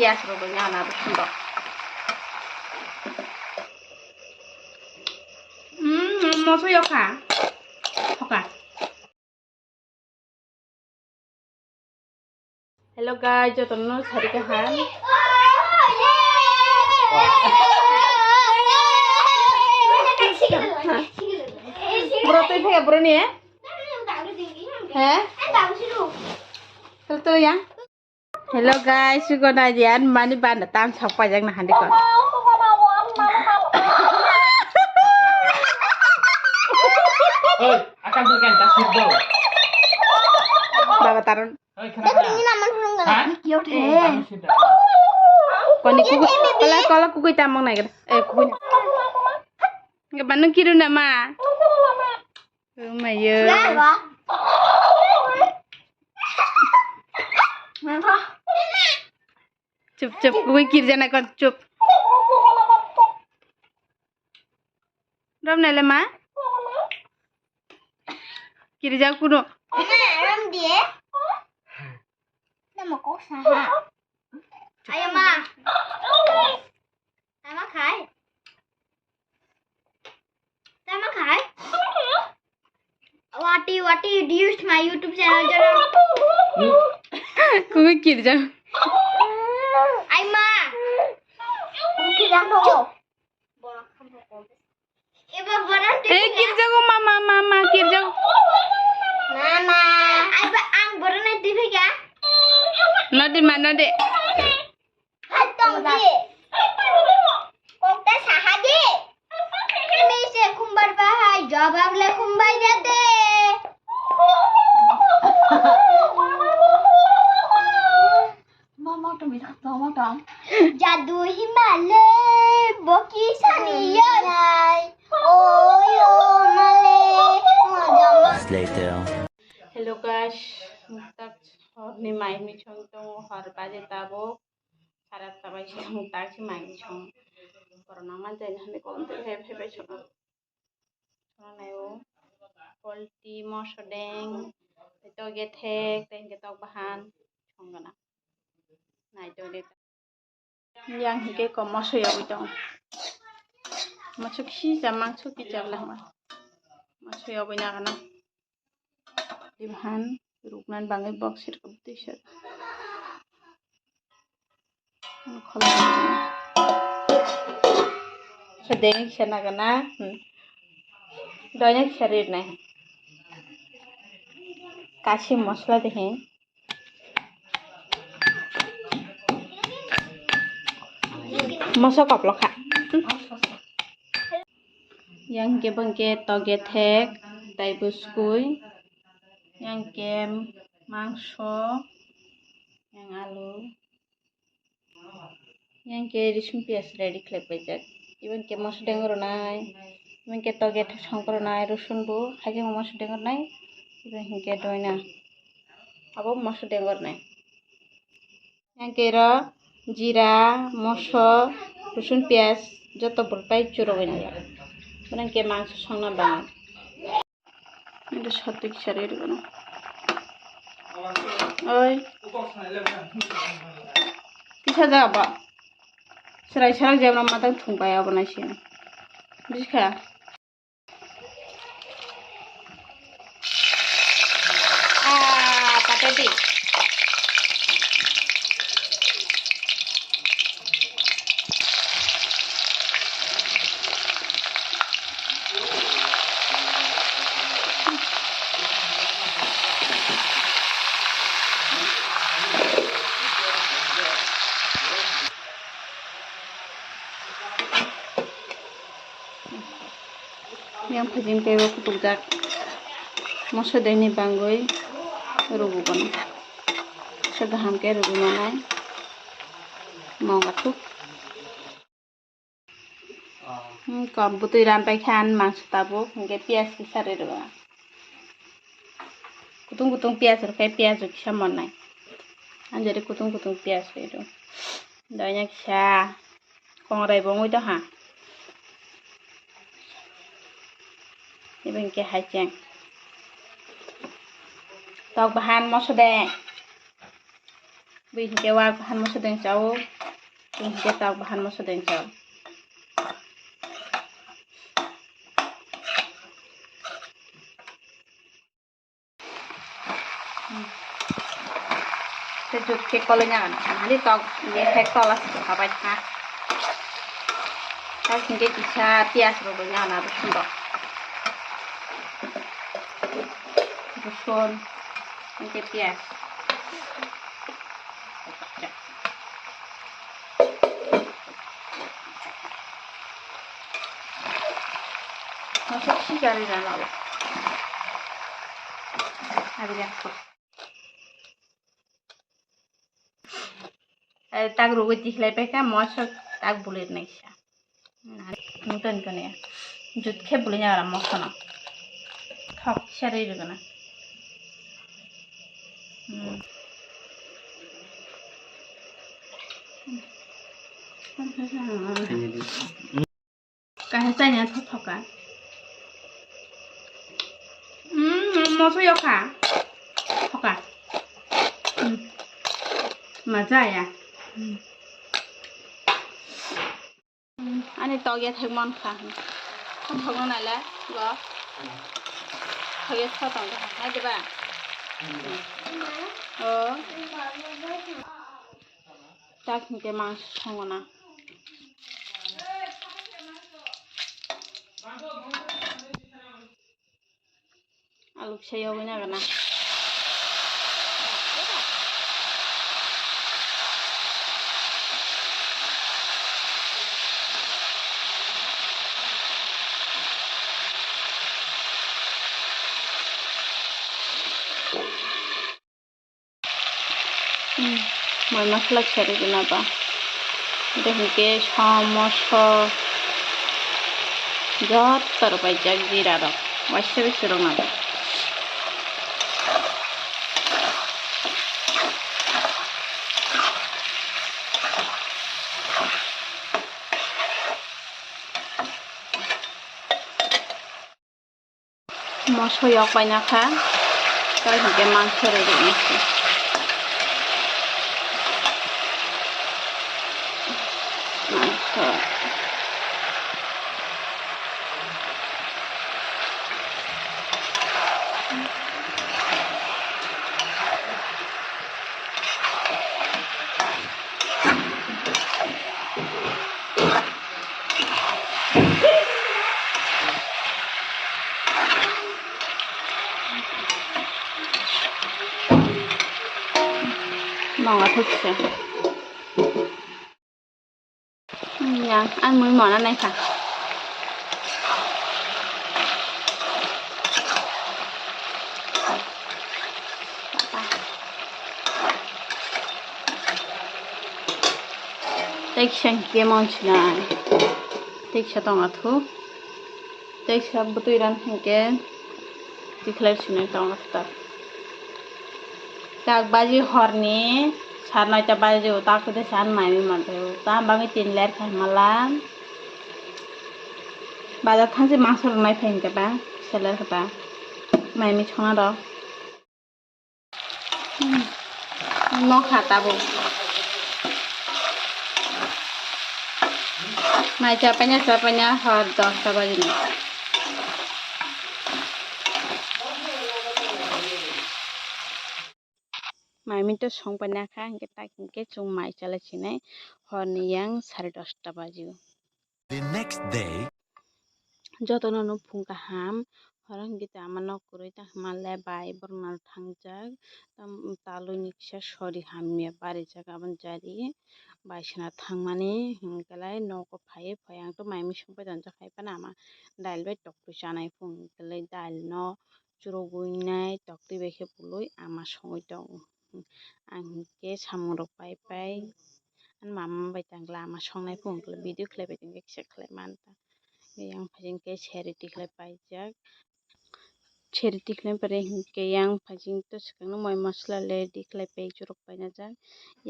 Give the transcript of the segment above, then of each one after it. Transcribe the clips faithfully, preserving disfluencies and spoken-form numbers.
Gas rok bai nana bo sundok. Hmm, moso yokha. Hoka. Hello guys, jotono sari kaham. Bro, twi phaiya bro ni? He? Tel tel yang. Hello guys, sugo nai diyan mani banda tam sak pajak na handi kon. Oi, akan tu kan tak sibdo. Baba Tarun. Oi, kenapa? Ini nama nang. Hah? Cute he. Koni kuku, kala kala kuku tamang nai. Eh, kuku. Enggak bandung kiru nama. Lumayan. Chup chup, ui kirjana kon chup. Rom nai le ma? Kirja kuno. Rom dia. Nama kok saha. Ayo ma. Tama khai. Tama khai. Wati wati reduced my YouTube channel jono. Kuwi kirja. Ai ma. Kirja no. Eba boran. Eh, kirja go mama mama kirja. Mama. Ai ba ang boran ai tibi ka. Nadi ma nadi. Hai tong di. Kok ta saha di. Ami se khumbar bahai jawab le khumbai jate. Mama to mi thak mama to. Jadu himale boki sani yai. Oyo male. Later. Hello guys, tak horni mai mi chong tong hor baje tabuk. Sara tabai song tak si mai mi chong. Corona ma jai hani kolom te he he bai chong. Chong nai o. Polti moso deng. Tei to gethek, tei hingke tok bahan. Chong gana. Nai to de. Yang hingke kom moso yogwi tong. Moso kisa mangso kisa bwla hwnba. Moso yogwi nagana. Dibahan ruknan bangwi bok sirkap twi sir. Sedeng kisa nagana. Hmm. Doina kisa rirnai. Kashi mosla dehe. Moso koplok kha. Yang ke bangke toge thek, tai buskui. Yang ke mangso, yang alu. Yang ke risum pias ready khlai paijak. Iban ke moso deng ronai. Iban ke toge thek song ronai, rusun bo, haikhe moso deng ronai. Iban hingke doina. Abo moso deng ronai. Yang kera, jira, moso, rusun, piyaj, joto bulpai churogwi nai. Bono hingke mangso songna bango. Ini sotwi kisa rw rwgano. Oi. Tisa ja ba. Serai serai jemna matang thung pai abo nai se. Bujikha. Ah, pate di. Yang phajim teibo kutukjak. Moso deni bangwi rugugo. Kisa kaham khe rugui manai. Moga thuk. Hmm, kom bwtwi ran paikha ani mangso tabuk, hinkhe piyaj kisa rw rw. Kutung kutung piyaj rwkhe piyaj rw kisa mannai. Anjari kutung kutung piyaj rw rw. Doina kisa kongrai bo wngwi tongkha. Ibo hinkhe haicheng. Tok bahan moso de. Bui hinkhe wak bahan moso deng chao. Tungke tak bahan moso dengkha. Te jut ke koloi nang ani tok ye he kola sika bai kha. Tak hingke kisa piyaj rok roi nang ani abo sundok. Rosun, hingke piyaj. Masa si gari na lawa. Hari ya. Eh, tak rugui tikhlai paikha, moso tak bulir naisa. Nungtoni kone. Jut khe buli nang aro moso no. Thok serwi rwgwna. Hmm. Kaham chaina thok thoka. Hmm, moso yokha. Thoka. Hmm. Maza ya. Hmm. Ani tokya thek mon kha. Thokno naila go. Thokya thotong kha hai diba? O. Tak hingke mangso songona. Alu kisa yogwi nagana. Hmm, mai masala kisa rwgwna ba. Abo hinkhe som, moso, joto rwpaijak, jira rok waisa bai swrwngna ba. Moso yok bai na kha, tei hinkhe mangso rwrwk nai se. Mangso. Nong athuk se. Yang, ang mui mona nai kha. Tei kisa hinkhe monsinai. Tei kisa tong athu. Tei kisa bwtwi ran hinkhe tikhlai sinai tong athu tak. Tak baji horni sar noita baji o tak tei san mai mantai o. Tam bagwi tin ler khai mala. Bazar thangsi mangso rwnai phai hinkhe ba kisa ler kha ta. Mai mi songna rw. Hmm. Nokha tabuk. Mai chapaina chapaina hor dosta bajini. Mai minto songpaina kha, hinkhe tak hinkhe chwng mai chalai sinai horni yang sare dosta bajio. The next day. Jotono no phung kaham, horo hinkhe tei ama nok kwrwi tang hwnma le bai borok no thangjak, tam talwi ni kisa sori hamya barijak aboni jari bai sona thangmani hinkhe lai nogo phaiwi phai ang to mai misung pai tonjak hai phano ama dail bai toktwi chanai phung hinkhe lai dail no churugwi nai toktwi bai khe pului ama songwi tongo. Ang hinkhe samung rok pai pai ani mama bai tang lama songnai phung khe video khlai bai tongkhe kisa khlai manta. Yang phaising khe seri tikhlai paijak. Seri tikhlai pore hinkhe yang phaising to swkangno moi masla le tikhlai pai churuk paina jak.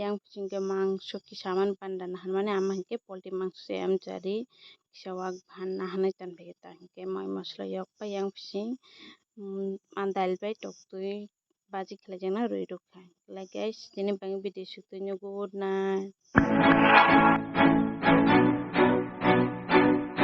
Yang phaising khe mangso kisa man panda naharmani ama hinkhe poultry mangso se amchari kisa wak bahan naharnai tanphaikhe ta hinkhe moi masla yok pai yang phaising, mm, dail bai toktwi baji khlaijaknai rwi rwkha. Like guys, tini bagwi video suk twi nw good night.